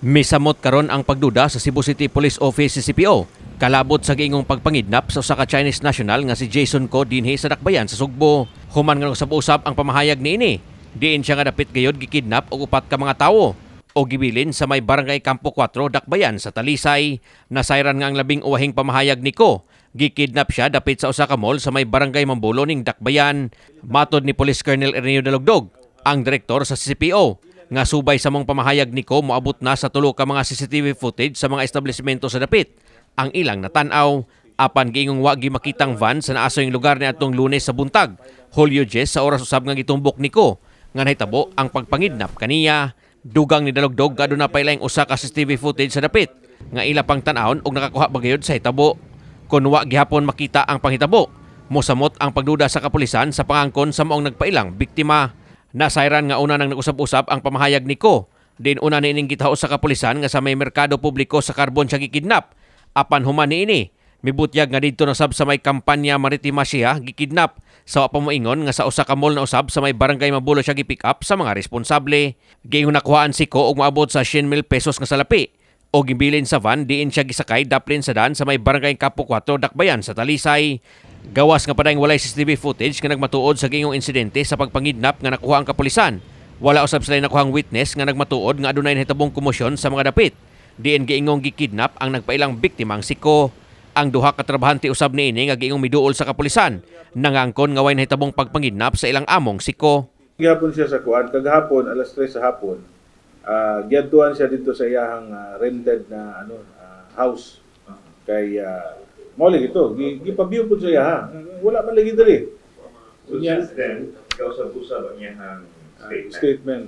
Misamot karon ang pagduda sa Cebu City Police Office, CCPO, kalabot sa giingong pagpangidnap sa usa ka Chinese national nga si Jason Ko dinhi sa Dakbayan sa Sugbo. Human nga usab-usab ang pamahayag niini, diin siya nga dapit gayod gikidnap og upat ka mga tawo o gibilin sa may Barangay Campo 4, Dakbayan sa Talisay. Nasayran nga ang labing uwahing pamahayag ni Ko, gikidnap siya dapit sa usa ka mall sa may Barangay Mambulo ning Dakbayan. Matod ni Police Colonel Erneo Dalugdog, ang direktor sa CCPO, nga subay sa mong pamahayag ni Ko, moabot na sa tulo ka mga CCTV footage sa mga establishmento sa dapit ang ilang natanaw. Apan giingong wa makitang van sa naasoyng lugar ni atong Lunes sa buntag, Hulyo 10, sa oras usab nga gitumbok ni Ko nga nahitabo ang pagpangidnap kaniya. Dugang ni Dalugdog, aduna pa ilang usa ka CCTV footage sa dapit nga ila pang tan-awon og nakakuha bagayod sa hitabo. Kun wa gihapon makita ang panghitabo, mosamot ang pagduda sa kapulisan sa pangangkon sa maong nagpailang biktima. Nasayran nga una nang nag-usab-usab ang pamahayag ni Ko, din una niining gitaho sa kapulisan nga sa may merkado publiko sa Carbon siya gikidnap. Apan human niini, mibutyag nga didto na sab sa may Kampanya Maritima siya gikidnap, sa wa pa moingon nga sa usa ka mall na usab sa may Barangay Mabulo siya gipick up sa mga responsable. Giingon nakuhaan si Ko og moabot sa 100,000 pesos nga salapi o gibilin sa van diin siya gisakay daplin sa dan sa may Barangay Campo 4, Dakbayan sa Talisay. Gawas nga padayong walay CCTV footage nga nagmatuod sa giingong insidente sa pagpangidnap nga nakuha ang kapulisan, wala usab sila nakuhang witness nga nagmatuod nga adunay nahitabong komosyon sa mga dapit diin giingong gikidnap ang nagpailang biktimang si Ko. Ang duha ka trabahante usab niini nga giingong miduol sa kapulisan, nangangkon nga way nahitabong pagpangidnap sa ilang among si Ko. Gihapon siya sa kuan kagahapon alas 3 sa hapon. Giadtuan siya dito sa iyahang rented na ano house kay mao lagi to gipa-view pud sa iyaha. Wala man lagi diri. So since then, kausab-usab ang iyang statement. Statement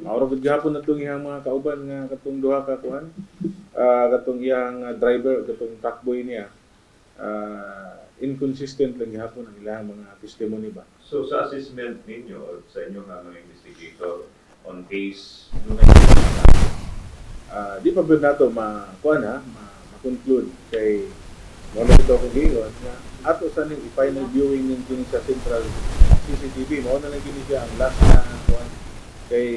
mao ra gud gihapon natong iyang mga kauban nga katong duha ka kuan, katong iyang driver, katong truckboy niya, inconsistent lang gihapon ang ilang mga testimony ba. So sa assessment ninyo or sa inyong mga investigator on case, nung Di pa ba nato ma kuan ha, ma-conclude kay mo na ito akong giingon nga ato sa ning i-final viewing ning kini sa central CCTV. Mao na lang kini siya ang last na kuan kay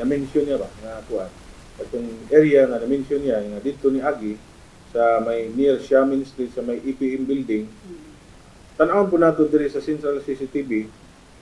na-mention niya ba nga kuan, katong area nga na-mention niya nga didto ni agi sa may near Xiamen Street sa may EPM building. Tan-awon po nato diri sa central CCTV.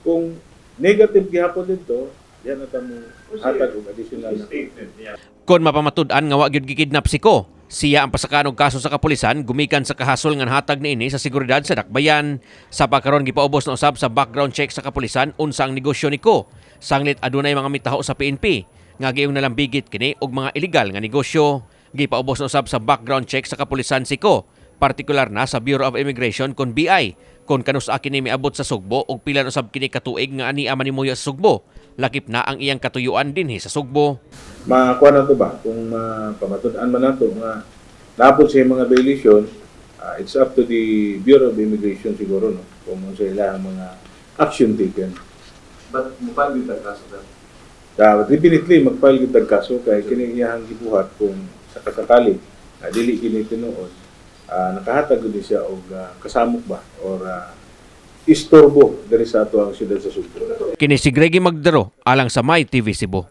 Kung negative gihapon didto, yan na ta mo hatag og additional na statement niya. Kon mapamatud-an nga wa gyud gikidnap si Ko, siya ang pasakan og kaso sa kapulisan gumikan sa kahasol nga nahatag niini sa seguridad sa Dakbayan. Sa pagkaron, gipaubos na usab sa background check sa kapulisan unsa ang negosyo ni Ko. Sanglit adunay mga mitaho sa PNP nga giingong nalambigit kini og mga illegal nga negosyo. Gipaubos na usab sa background check sa kapulisan si Ko, partikular na sa Bureau of Immigration kon BI, kon kanus-a kini miabot sa Sugbo ug pila na usab kini katuig nga ani manimuyo sa Sugbo. Lakip na ang iyang katuyuan dinhi sa Sugbo. Makuha na to ba kung mapamatud-an man nato nga naapod sa mga violation, it's up to the Bureau of Immigration siguro, no, kung unsa ilang mga action taken. But mo-file gyud tag kaso, sir? Definitely mag-file gyud tag kaso kay kini iyahang gibuhat, kung sa kasakali dili kini tinuod, nakahatag gyud ni siya og kasamok ba or istorbo diri sa ato ang siyudad sa Sugbo. Kini si Greggy Magdaro alang sa My TV Cebu.